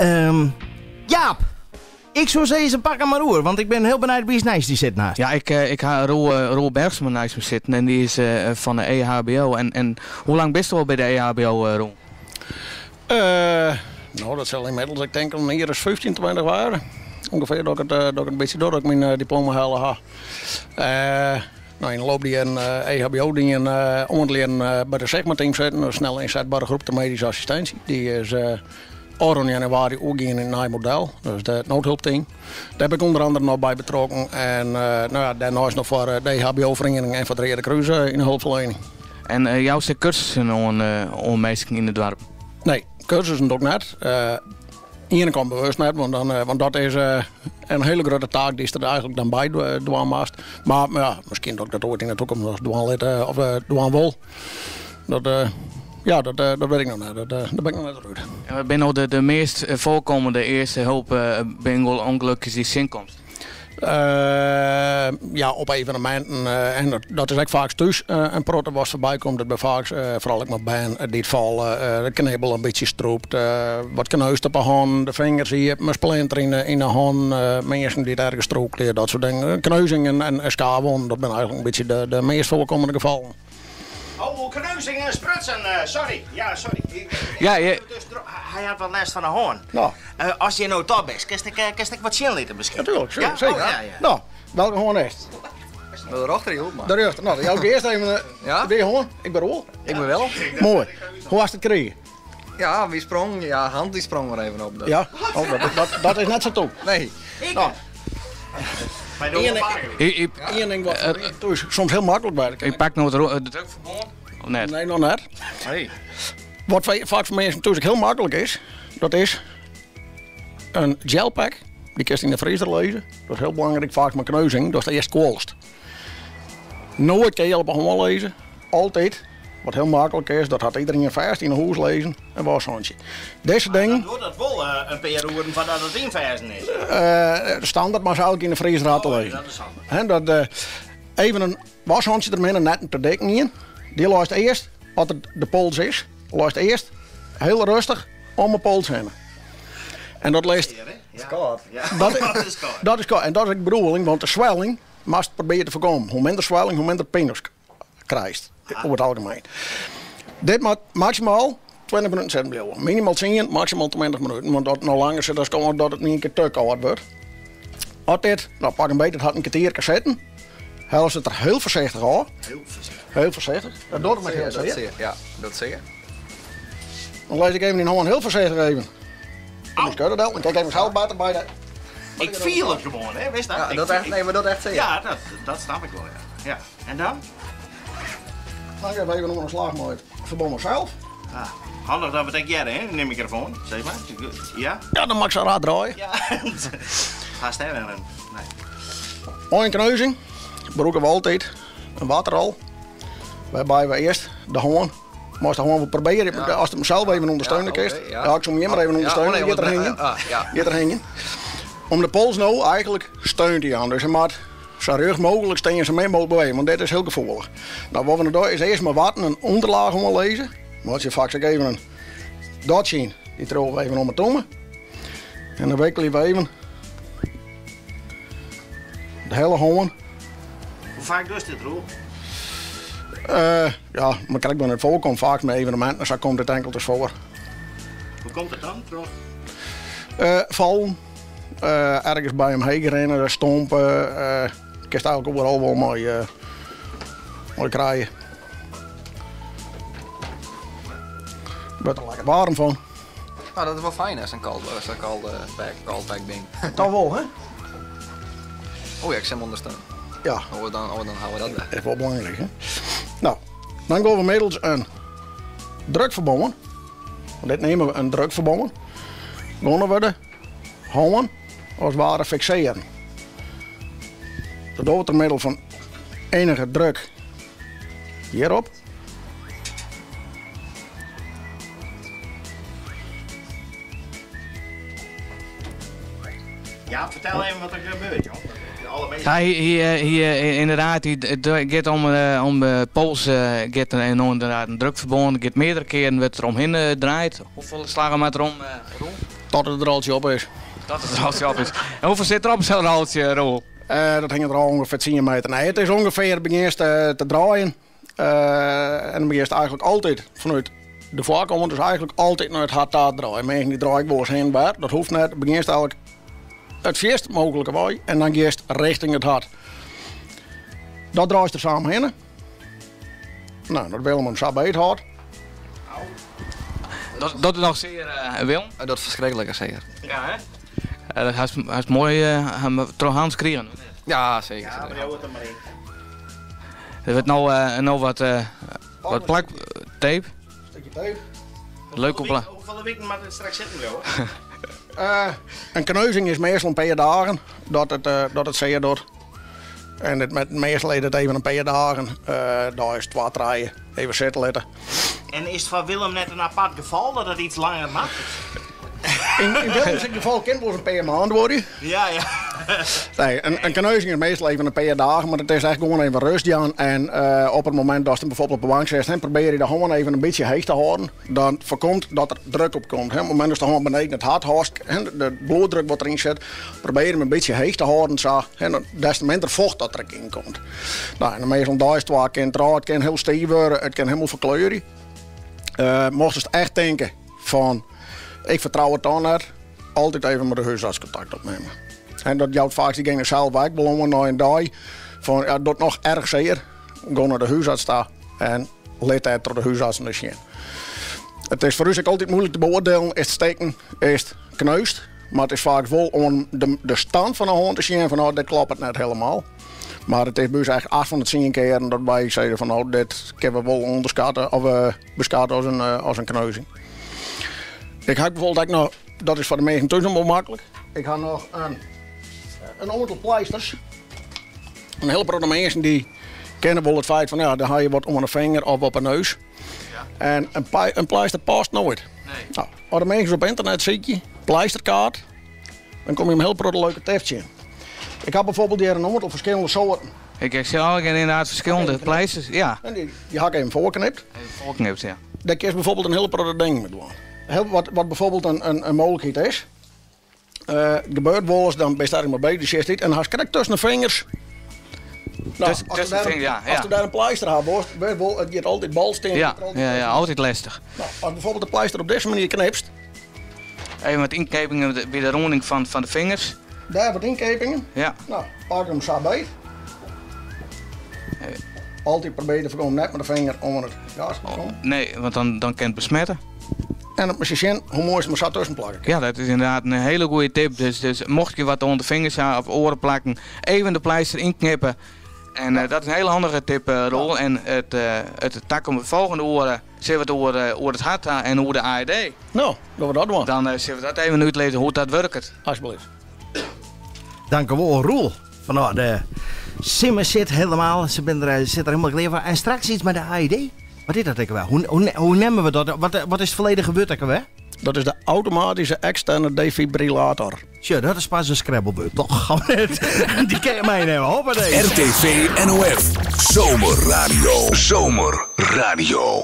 Ehm, Jaap, ik soe sizze pak him mar oer, want ik bin hiel benijd wa't neist dy sitten hast. Ja, ik, eh, ik ha Roel, eh, Roel Bergsma neist my sitten en dy is eh, fan de EHBO. En, en hoe lang bist al by de EHBO, eh, Roel? Uh, no, dat sil ynmiddels, ik tink in jier as 15, 20 wêze. Ûngefear dat ik it, dat ik it in bytsje doch, dat ik myn diploma helle ha. Uh, no, yn de loop der jierren EHBO dien, oantal jierren by de Sigma-team sitten, in snel ynsetbere groep de medyske assistinsje. Dy is ôfrûne januari oergien yn in nij model, dus it noodhulpteam. Dêr bin ik ûnder andere noch by betrokken. En no ja, dêrneist noch foar de EHBO-feriening en foar it Reade Krús yn de helpferliening. En uh, joust ek kursussen oan, oan minsken yn it doarp? Nee, kursussen doch ik net. Uh, ene kant bewust net, want, dan, want dat is in hiele grutte taak dy'tst der eigentlik dan by dwaan moatst. Mar ja, miskien dat ik dat oait yn de takomst noch dwaan lit of dwaan wol. Dat, ja, dat, dat wit ik noch net. Dat, dêr bin ik noch net út. En wat binne no de, de meast foarkommende earste help by ûngelokjes dy'tst tsjinkomst? Uh, ja, op eveneminten. Uh, en dat, dat is ek faak thús uh, in protte wat foarby komt. Dat by faak, foaral ek mei bern dy't falle. De knibbel in bytsje strûpt. Wat kneust op de hannen, de fingers iepen, in splinter yn de, yn de hannen. Minsken dy't ergens strûkelje, dat soart dingen. Kneuzingen en, en skaafwûnen, dat binne eigentlik in bytsje de, de meast foarkommende gefallen. Oh, kneuzingen sprutsen. Sorry. Ja, sorry. Ja, ja. Hy hat wat lêst fan de hân. No. Ast hjir no top bist, kinst ek, kinst ek wat sjen litte miskien? Natuerlik, ja? seker. Oh, ja, ja. No, welke hân is it? De rjochter, joh, maar. De rjochter. No, dan jou ik earst even Ja? de hân. Ik ben Roel. Ik ben wel. Moai. Hoe hast it krigen? Ja, wie sprong? Ja, hand dy sprong mar even op. Dat. Ja, oh, dat, dat, dat is net sa tûk. Nee. No, Ik, ien ding wat thús soms hiel maklik by. ik pak no it de drukferbân. Of net? Nee, noch net. Hey. Wat faak foar minsken thús ek hiel maklik is, dat is in gelpack. Dy kinst yn de freezer lizze. Dat is hiel belangryk faak mei kneuzing, datst earst kuollest. Noait keal op 'e hân lizze. Altyd. Wat hiel maklik is, dat hat iderien fêst yn 'e hûs lizzen, in waskhantsje. Dizze dingen, Dan duorret it wol in pear oeren foardat it ynferzen is. Standert moat eigentlik yn de freezer ha te Oh, lizzen. dat is handich. Hè, dat, even in waskhantsje dermee, net in te dik ien. Dy leist earst, as it de pols is, leist earst hiel rêstich om 'e pols hinne. En dat leist, Ja. Koud. Ja. dat, Dat is koud. dat is koud. En dat is ek de bedoeling, want de swelling moatst probearje te foarkommen. Hoe minder swelling, hoe minder pyn krijst, oer it algemien. Dit moat maksimaal 20 minuten sitten bliuwe. Minimaal 10, maksimaal 20 minuten. Want as it no langer sit, dan dat it yn ien kear te kâld wurdt. As dit, no pak 'm beet, it hat in kertierke sitten. Hellest it der hiel foarsichtich ôf. Hiel foarsichtich. Hiel foarsichtich. Dat docht it mar hiel Dat sear. sil je. Ja, dat sil je. Dan lis ik even dyn hân hiel foarsichtich even. Kom skud it del. Dan kijk even sels better by de. Ik fiel it gewoan, hè? Witst dat? Ja, Ik dat fiel- echt, nee, mar dat echt sear. Ja, dat, dat snap ik wol, ja. ja. En dan? Dan gean we even oan de slach mei it ferbân sels. Ah, handich dat we it ek hearre, hè? In de mikrofoan, sis mar. Ja? Ja, dan moat ik sa raar draaie. Ja. Hast hè, wer in. Nee. Mei in kneuzing brûke we altyd in watrol. Wêrby we earst de hân, moatst de hân wol probearje, Ja. ast him sels even ûndersteune Ja, kinst. oké, ja. Ja, ik soe him hjir mar even Ja, ûndersteune, oh nee, giet er want- hingjen. ah, ja. Giet er hingjen. Om de pols no eigentlik steun te jaan. Dus hy moat sa rjocht mooglik stean, sa min mooglik bewege, want dit is hiel gefoelich. No, wat we no dogge is earst mei watten in ûnderlaach oanlizze. Meitsje faak ek even in dotsje yn, dy triuwe we even om 'e tomme. En dan wikkelje we even de hiele hân. Hoe faak dochst dit, Roel? Ja, mar krekt wannear't it foarkomt, faak mei eveneminten, sa komt it inkeld ris foar. Hoe komt it dan? Troch? Fallen, ergens by omheech rinne, stompe, kinst eigentlik oeral wol mei, mei krije. Wurdt der lekker waarm fan. No, dat is wol fijn, hè, sa'n kâld, sa'n kâlde pack, cold pack ding. Toch wol, hè? Oh ja, ik sil him ûndersteune. Ja. Oh, dan, oh, dan hawwe we dat wer. Is wol belangryk, hè? No, dan gean we middels in drukferbân, want dit neame we in drukferbân, gean we de hân as it ware fiksearjen. Dat dogge we troch middel fan enige druk hjirop. Ja, fertel even wat der gebeurt, jong. Alle minsken. Ja, hy, ynderdaad, it giet om de pols, giet en ynderdaad in drukferbân, giet meardere kearen wurdt der omhinne draaid. Hoefolle slaggen moat der om, Roel? Tot it roltsje op is. Tot it roltsje op is. En hoefolle sit der op sa'n roltsje, Roel? Dat hinget der ôf ûngefear tsien meter. Nee, it is ûngefear begjinst te draaien. En dan begjinst eigentlik altyd fanút de foarkant, dus eigentlik altyd nei it hart ta draaien. Minsken dy draaie ek wolris hinne en wer, dat hoecht net. Begjinst eigentlik it fierst mooglike wei en dan giest richting it hart. Dat draaist der sa omhinne. No, dat Willem him sa beet hâldt. Dat docht it noch sear, Willem? Dat docht ferskriklik sear. Ja, hè? Dat hast, hast moai troch Hans krigen. Ja, seker. Ja, bliuw it der mar yn. Der wurdt no, no wat, wat plak tape. Stikje tape. Leuk op Hoefolle wiken moat it straks sitten bliuwe? In kneuzing is meastal in pear dagen dat it, dat it sear docht. En it met, meastal is it even in pear dagen, dei as twa, trije, even sitte litte. En is it foar Willem net in apart gefal dat it iets langer moat? Yn Willem syn gefal kin it wolris in pear maand duorje. Ja, ja. Nee, in kneuzing is meastal even in pear dagen, mar it is echt gewoan even rêst jaan. En op it momint datst him bijvoorbeeld op de bank setst, probearje de hân even in bytsje heech te hâlden. Dan foarkomt dat der druk op komt. Op it momint datst de hân beneden it hart hâldst, de bloeddruk wat deryn sit, probearje him in bytsje heech te hâlden sa, des te minder focht dat der ek yn komt. No, en dan meastal in dei as twa kin it derôf, it kin hiel stiif wurde, it kin hielendal ferkleurje. Mochtest echt tinke fan ik fertrou it dan net, altyd even mei de húsarts kontakt opnimme. En dat jout faaks diegene sels ek wol oan nei in dei fan ja, it docht noch erch sear, gean nei de húsarts ta en lit dêr troch de húsarts nei sjen. It is foar ús ek altyd moeilik te beoardielen, is it stikken, is it kneusd, mar it is faaks wol oan de stand fan de hân te sjen fan oh, dit kloppet net helemaal. Mar it is by ús echt acht fan de tsien kearen dat wy sizze fan oh, dit kinne we wol ûnderskatte of beskatte as in, as in kneuzing. Ik ha bijvoorbeeld ek noch, dat is foar de minsken thús noch wol maklik, ik ha noch in oantal pleisters. In hiele protte minsken dy kenne wol it feit fan ja, dan ha je wat oan de finger of op 'e neus. En in pleister past noait. No, as de minsken op ynternet sykje, pleisterkaart, dan komme je in hiele protte leuke tips tsjin. Ik ha bijvoorbeeld hjir in oantal ferskillende soarten. Ik sjoch allegear ynderdaad ferskillende pleisters, ja. En dy ha ik even foarknipt. Even foarknipt, ja. Dêr kinst bijvoorbeeld in hiele protte dingen mei dwaan. Wat bijvoorbeeld in mooglikheid is, it gebeurt wolris, dan bist ergens mei beuzich, do sjochst dit en hast krekt tusken de fingers. No, Tusken de fingers, ja, ja. Ast dêr in pleister ha wolst, wurdst wol, it giet altyd bal stean. Ja, ja, ja, altyd lestich. No, ast bijvoorbeeld de pleister op dizze manier knipst. Even wat ynkepingen by de rûning fan de fingers. Dêr wat ynkepingen. Ja. No, pak him sa beet. Altyd probearje te foarkommen net mei de finger oan it gas te kommen. Nee, want dan kin it besmette. En dan moatst je sjen hoe moai se mar sa tusken plakke Ja, dat is ynderdaad in hiele goede tip. Dus mocht je wat oan de fingers ha of oare plakken, even de pleister ynknippe. En dat is in hiele handige tip, Roel. En it takom folgjende oere sille we it oer it hart ha en oer de AED. No, dogge we dat dwaan. Dan sille we dat even útlizze hoe't dat wurket. Alsjeblieft. Dankewol, Roel. Fan no, de simmer sit helemaal, se bin der, sit der helemaal klear foar. En straks iets mei de AED. Wat is dat ek alwer? Hoe neame we dat? Wat is it folledige wurd ek alwer? Dat is de automatyske eksterne defibrillator. Sjoch, dat is pas in scrabblewurd, toch? Dy kin je meinimme, hoppatee. RTV NOF Zomerradio. Zomerradio.